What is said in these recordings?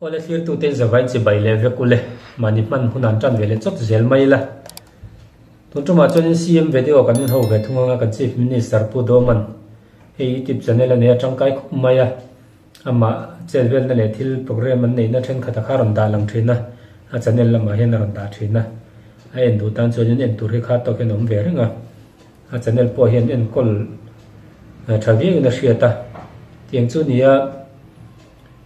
Awle thlirtute in zavain chibai leh vek ule, mahni hman hun an tan ve leh chawt zel mai ila. Tun tumah chuanin CM video kan inho ve thung anga kan Chief Minister Pu Dawman hei YouTube channel a nei a tangkai khawp mai a, amah chet velna leh thil program an neihna thenkhat a kha a rawn dah lang thin a, a channel lamah hian a rawn dah thin a, a en duh tan chuanin en tur hi kha tawk hian a awm ve reng a. A channel pawh hian enkawl tha viauin a hriat a, tiang chu nia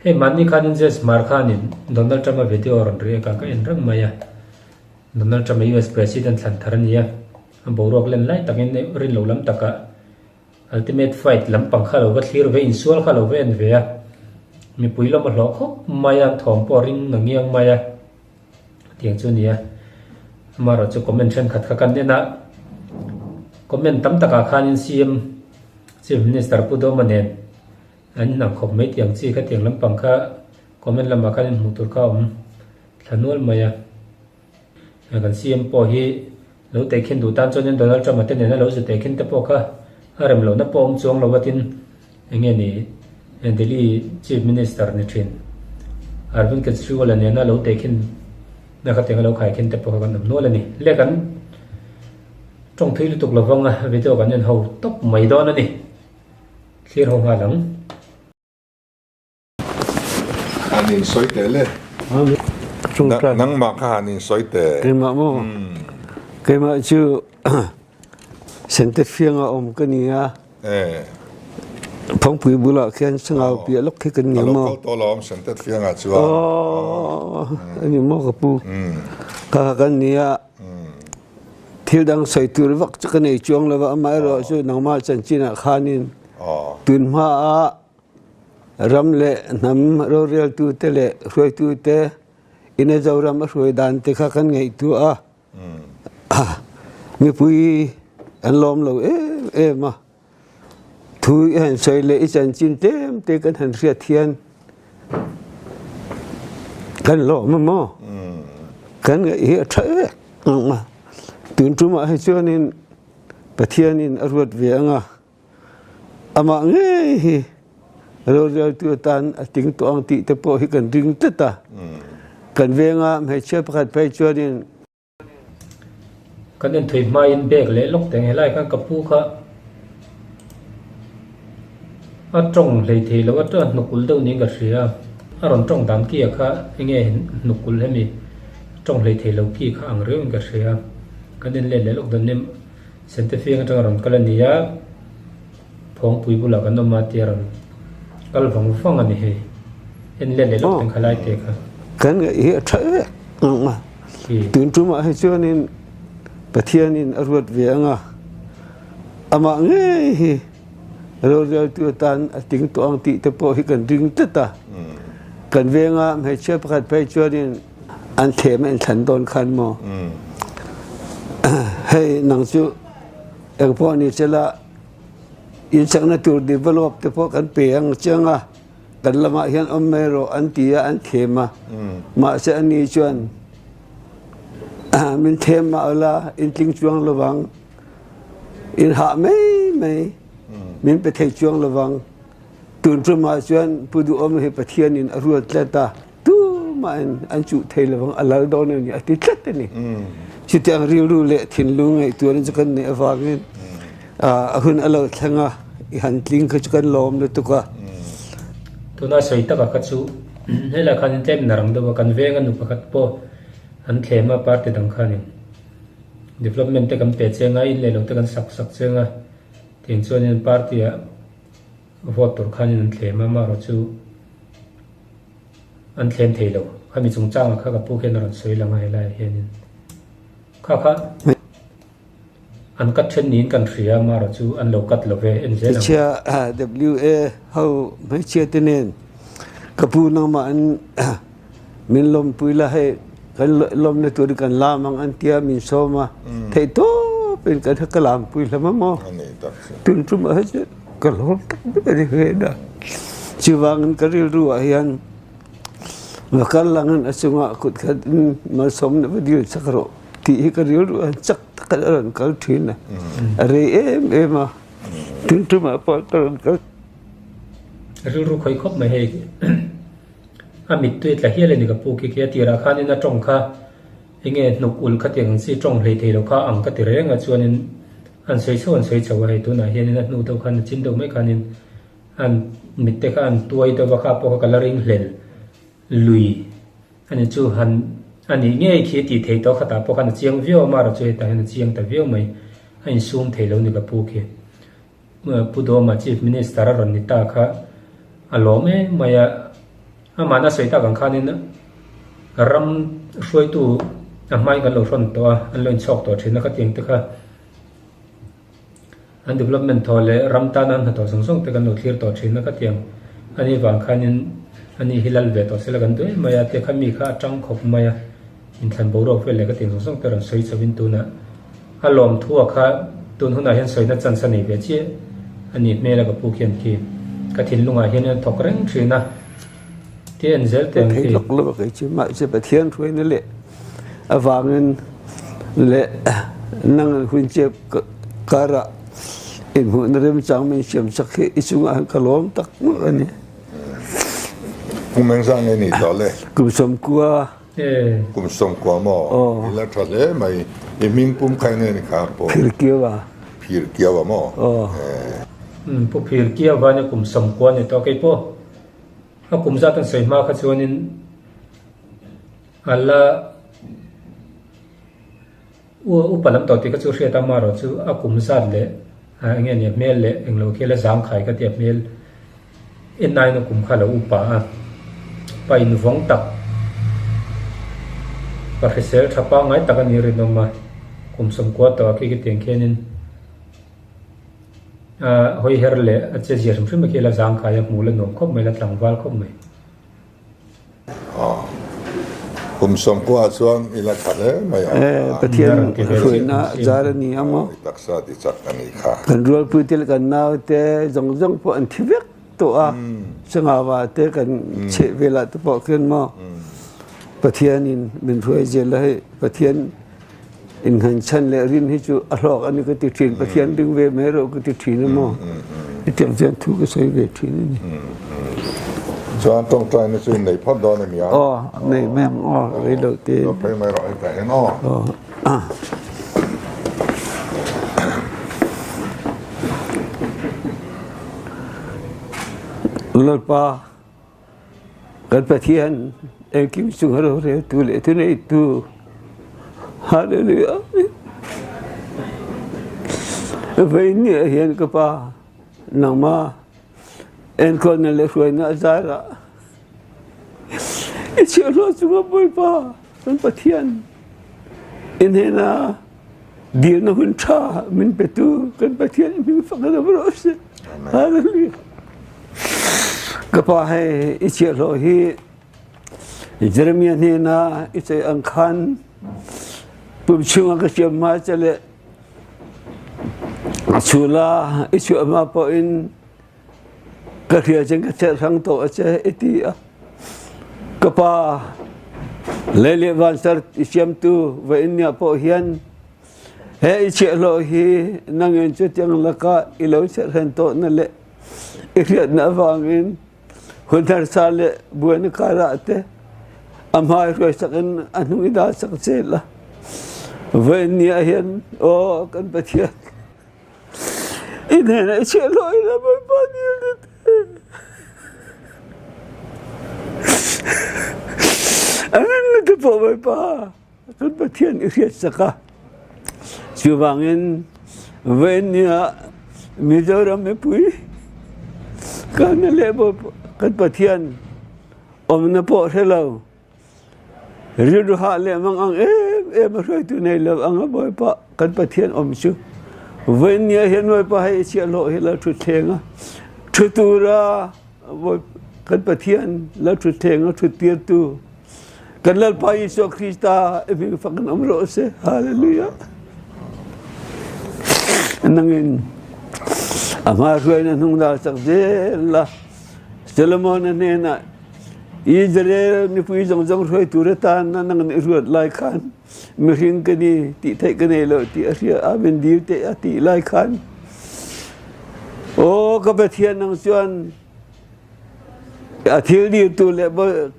hei mahni khanin Jess Hmar khanin Donald Trump a video a rawn react a ka en reng mai a, Donald Trump a US President thlan thar a nia, a boruak len lai takin rin lo lam takah Ultimate Fight lampang kha lo va thlir ve, insual kha lo va en ve a, mipui lawm a hlawh khawp mai a, thawm pawh a ring a ngiang mai a. Tiang chu nia. Amaherawh chu comment thenkhat kha kan en a, comment tam takah khanin CM, Chief Minister Pu Dawma nen an inang khawp mai tiang chi kha tiang lampang kha comment lamah khan inhmuh tur kha a awm thla nual mai a. Kan CM pawh hi lo tehkhin duh tan chuanin Donald Trump-a te nena lo zu tehkhin te pawh kha a rem lohna pawh a awm chuang lo a tin eng nge ni Delhi Chief Minister ni thin Arvind Kejriwal-a nena lo tehkhin na kha tianga lo khaikhin te pawh kha kan awm nual a ni. Le kan tawng thui lutuk lovang a video kan en ho tawp mai dawn a ni. Thlir ho nghal ang. Han in sawi teh le. Nangmah kha han in sawi teh. Keimah maw? Keimah chu Sente Fianga awm ka ni a. Phawngpui bulah khian Sangau piah lawk khi kan ni maw? A lo kal tawh lo awm Sente Fianga chuan. Aw, a ni maw ka pu. Kha kha kan ni a. Thil dang sawi tur vak chu ka nei chuang lo va, amaherawhchu nangmah chanchinah khanin tunhma ah Ram leh hnam roreltute leh hruaitute ina Zoram a hruai dan te kha kan ngaihtuah a, mipui an lawm lo em em a. Thu i han sawi leh i chanchin tlem te kan han hriat hian kan lawm a maw? Kan ngaih hi a tha em a. Tun tumah hi chuanin Pathianin a ruat ve ang a. Amah ngei hi roreltu atan a ting tawh ang tih te pawh hi kan ring tlat a. Kan venga hmeichhia pakhat phei chuanin. Kan enthui hmain bag leh lawk teng helai khan ka pu kha a tawng hlei thei lo a hnuk ulh deuh niin ka hria a rawn tawng dan ki a kha enge hnuk ulh hemi tawng hlei thei lo ki kha ang riauin ka hria kan en let leh lawk dawn nia. Sente fiang atanga rawn kal a ni a, Phawngpui bulah kan awm a tia rawn kal vang vang a ni hei. En let leh lawk teng kha lai te kha. Kan ngaih hi a tha em a, tun tumah hi chuanin Pathianin a ruat ve ang a, amah ngei hi roreltu atan a ting tawh ang tih te pawh hi kan ring tlat a. Kan venga hmeichhia pakhat phei chuanin An them a in thlan dawn khan maw? Hei nang chu engpawh ni sela in chakna tur develop te pawh kan pe ang chiang a, kan lamah hian awm mai rawh an ti a, an them a. Mahse ani chuan min them mah ula in tling chuang lovang, in hah mai mai, min pe thei chuang lovang. Tun tumah chuan Pu Duhawm hi Pathianin a ruat tlat a. Tumahin an chuh thei lovang a lal dawn a ni a ti tlat a ni. Chutiang rilru leh thinlung ngaihtuahna chu kan neih avangin a hun a lo thleng a, i han tling kha chu kan lawm lutuk a. Tuna sawi takah kha chu helai khanin tlem in a rang deuh a, kan venga nu pakhat pawh an thlem a party dang khanin development te kan pe cheng a, in leh lo te kan sak sak cheng a, tiang chuanin party ah vote tur khanin an thlem a, amaherawh chu An thlem thei lo. Khami chungchangah kha ka pu khian a rawn sawi lang a helaiah hianin. Kha kha an cut then niin kan hria a, amaherawh chu an lo cut lo ve en zel ang. Hmeichhia WA ho hmeichhia te nen ka pu nangmah an min lawmpui la hei kan lawmna tur hi kan lam ang an tia min sawm a theih tawp in kan ka lampui hlawm a maw tun tumah hi chu Ka lawm tak ber a ni ve a. Chuvangin ka rilru ah hian va kal langin a chungah kut khat in malsawmna va dil chak rawh tih hi ka rilru ah chak takin a rawn kal thin a. A rei em em a, tun tumah pawh ka rawn kal. Rilru khawih khawp mai hei. A mittui tla hial a ni ka pu khi khi a tirah khanin a tawng kha enge hnuk ulh kha tiang ang chi tawng hlei thei lo kha ang ka ti reng a chuanin an sawi chho an sawi chho a hei tunah hianin a hnu deuh khan a chin deuh mai khanin an mitte kha an tuai deuh a kha pawh kha ka la ring hlel lui a ni chu han a nih ngei khi tih theih tawh khatah pawh khan a chiang viau a marawh chu hetah hian a chiang ta viau mai a insum thei lo ni ka pu khi. Pu Dawma Chief Minister a rawn ni ta kha a lawm em mai a, amahna sawi tak ang khanin ram hruaitu a hmain kan lo hrawn tawh a, an lo inchhawk tawh thin a khatiang te kha an development thaw leh ram tana an hnathawh zawng zawng te kan lo thlir tawh thin a khatiang ani vang khanin ani hi lal ve tawh sela kan duh em mai a tia kha mi kha a tang khawp mai a, inthlan boruak vel leh khatiang zawng zawng te rawn sawi chho in tunah. A lawmthua kha tun hunah hian sawina chance a nei ve chiah a ni hmel a ka pu khian khi ka thinlungah hian a thawk reng thin a ti en zel teh ang khi. Thei lawk lawk a kei chu mahse Pathian hruaina leh avangin leh nang an hun chep karah inhmuhna remchang min siam chak hi i chungah hian ka lawm tak ngawt a ni. Kum engzah nge ni tawh le? Kum 90. Kum 90 maw? I la tha hle mai. I hming pum kha enge ni kha pawh? Phirkiaua. Phirkiaua maw? Aw. Pu Phirkiaua nia kum 90 ni tawh kei pawh a kum zat an sawi hma kha chuanin a la Upa lam tawh tih kha chu hriat a amaherawh chu a kum zat leh eng nge nia hmel leh englo khi la zangkhai ka tia hmel en aiin a kum kha a lo upa a, pa invawng tak pa hrisel tha pangngai tak a nih rinawm a, kum 90 tawh ah khi khitiang khianin a hawi her leh a che zia hrim hrim a khi la zangkhai a hmuh la nuam khawp mai la tlangval khawp mai. Kum 90 ah chuan i la tha hle mai ang. Pathian hruaina zar a ni ang maw? I taksa ti chak a nih kha. Kan rualpui te leh kan nau te zawng zawng pawh an thi vek tawh a, Sangava te kan chheh velah te pawh khian maw Pathianin min hruai zel a hei Pathian Innghanchan leh rin hi chu a hlawk a ni ka ti thin, Pathian ring ve mai rawh ka ti thin a maw? Hetiang chuan thu ka sawi ve thin a ni. Chuan tawngtaina chu in nei phawt dawn a nia? Aw, nei mai ang aw, rei lo te. Lo phei mai rawh hetah hian aw. Aw. Lalpa. Kan Pathian engkim chunga roreltu leh thuneitu Hallelujah Vawiinniah hian ka pa nangma enkawlna leh hruaina a zarah i chhiahhlawh chunga Bawipa kan Pathian i hnena Dirna hun tha min petu kan Pathian i hming fak in rawh se. Hallelujah. Ka pa hei i chiahhlawh hi Jeremiah hnena i ceih ang khan pum chungah ka siam hma che le chula i chuah hma pawh in Ka hria cun ka cherhhrang tawh a che i ti a. Ka pa lei le vanser i siamtu va in nia pawh hian he i chiahhlawh hi nangin cutiang lakah i lo cherhren tawh na le i hriatna avangin hun harsa le buaina karah te a hmai hruaisak in a hnung i dah sak che la. Va in nia hian aw kan Pathian I hnenah i chhiahhlawh ila Bawipa dil ni teh. A nunna te pawh Bawipa kan Pathian i hriat sak a. Chuvangin vawiin nia Mizoram mipui kan leh kan Pathian awmna pawh hre lo. Rilru hah leh mang ang em em a hruaitu nei lo ang a Bawipa kan Pathian awm chu vawiin ni ah hian Bawipa hei i chhiahhlawh hi lo thutthleng a thu tura kan Pathian lo thutthleng a thuttirtu kan Lalpa Isua Krista i hming fak in awm rawh se Hallelujah nangin a hma hruaina hnung dal chak zel la Solomon a hnenah Israel mipui zawng zawng hruai tur atan nang nih ruat lai khan mihring ka ni tih theih ka nei lo tih a hria a min dil teh a tih lai khan aw ka Pathian nang chuan. A thil dir tur leh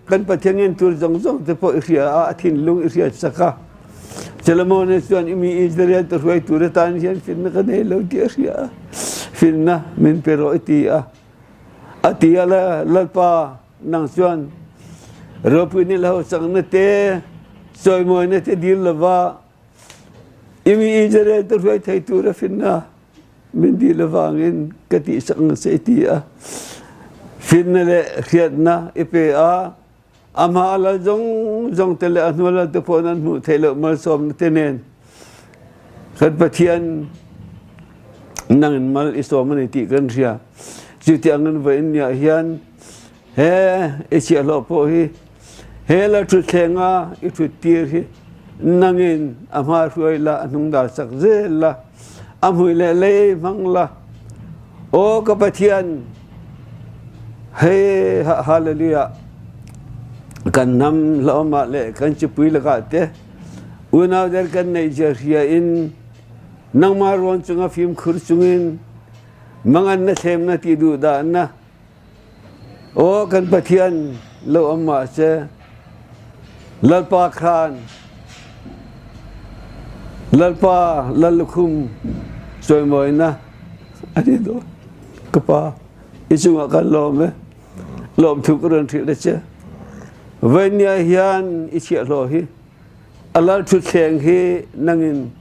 kan Pathian ngen tur zawng zawng te pawh i hria a, a thinlung i hriat sak a. Solomona chuan i mi Israel te hruai tur atan hian finna ka nei lo tih a hria a, finna min pe rawh i ti a. A ti a, Lalpa, nang chuan ropui ni lo chakna te, chawimawina te dil lova i mi Israel te hruai thei tura finna min dil avangin ka tihsak ang che i ti a. Finna leh hriatna i pe a, a hma a lal zawng zawng te leh a hnu a lal te pawhin an hmuh theih loh malsawmna te nen kan Pathian nangin mal i sawm a ni tih kan hria. Chuti angin vawiin niah hian he i chhiahhlawh pawh hi He la thutthleng-a i thut tir hi nangin a hma hruai la, a hnung dar sak zel la, a hmui leh lei hmang la. Aw ka Pathian, hei Hallelujah, kan hnam hlauhawmah leh kan chipui lakah te unau der kan neih zia hria in nangmah ruang chunga fimkhur chungin manganna thlemna tih duhdahna Aw kan Pathian lo um mahse Lalpa khan Lalpa lal lukhum cawimawina a ni dawn. Ka pa i cungah kan lawm e. Lawmthu ka rawn hrilh a che. Voinia hian i chiahhlawh hi a lal ṭhutthleng hi nangin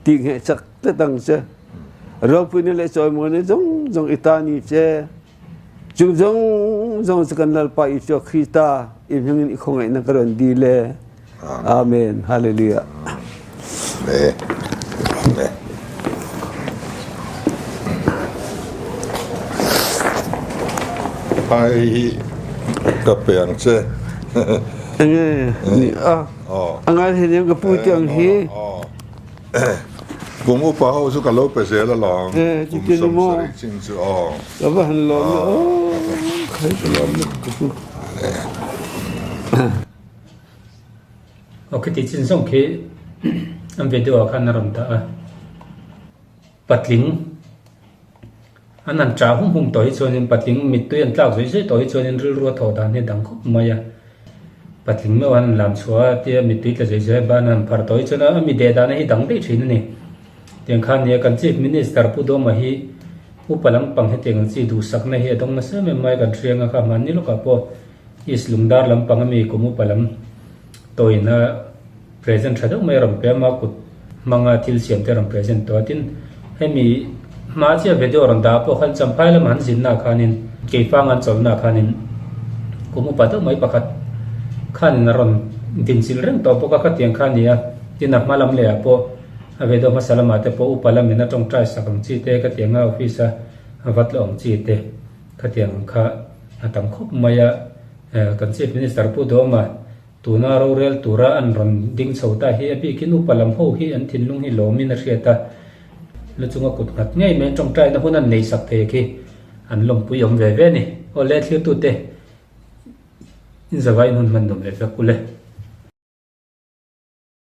ti hneh chak tlat ang che. Ropui ni le cawimawi ni zong zong i ta ni che. Cu zong zong cu kan Lalpa Isua Khrista i hming in i khawngaihnak ka rawn dil e. Amen. Hallelujah. Amen. Amen. Ai ka pe ang che. Enge ni a. Angai he ka pu tiang hi. Kum upa ho chu ka lo pe zel alawm. Kum 70 chin chu aw. Ka va han lawm na aw. Khai ka lawm na ka pu. Aw khiti chin zawng khi an video ah khan a rawn dah a. Patling an han ṭah hum hum tawh hi chuanin patling mittui an tlak zuih zuih tawh hi chuanin rilru a thawh dan hi a dang khawp mai a. Patling meuh an lam chhuah a tia mittui tla zuih zuih a ban an pharh tawh hi chuan a mi deh dana hi dang daih thin a ni. Tiang khan nia kan Chief Minister Pu Dawma hi upa lampang hetiang ang chi duhsakna hi a dawng nasa em em mai kan hriang a kha hmanni lawkah pawh East Lungdar lampang ami kum upa lam tawina Present tha deuh mai a rawn pe a, ma kut hmanga thil siam te a rawn present tawh a, tin hemi hma chiah video a rawn dah ah pawh khan Champhai lama an zinna ah khanin Keifang an chawlhna ah khanin kum upa deuh mai pakhat khanin a rawn dinchilh reng tawh bawk a, khatiang kha a ni a, tin a hma lam leh ah pawh a video hmasa lamah te pawh upa lamin a tawngtai sak ang chi te khatiang a office a a vat loh ang chi te khatiang ang kha a tam khawp mai a, kan Chief Minister Pu Duhawma Tuna rorel tura an rawn ding chho ta hi a bikin upa lam ho hi an thinlung hi lawmin a hriat a, lu chunga kut nghat ngei mai tawngtaina hun an nei sak thei khi an lawmpui awm ve ve a ni. Awle thlirtute in zavaiin hun hman nuam leh vek ule.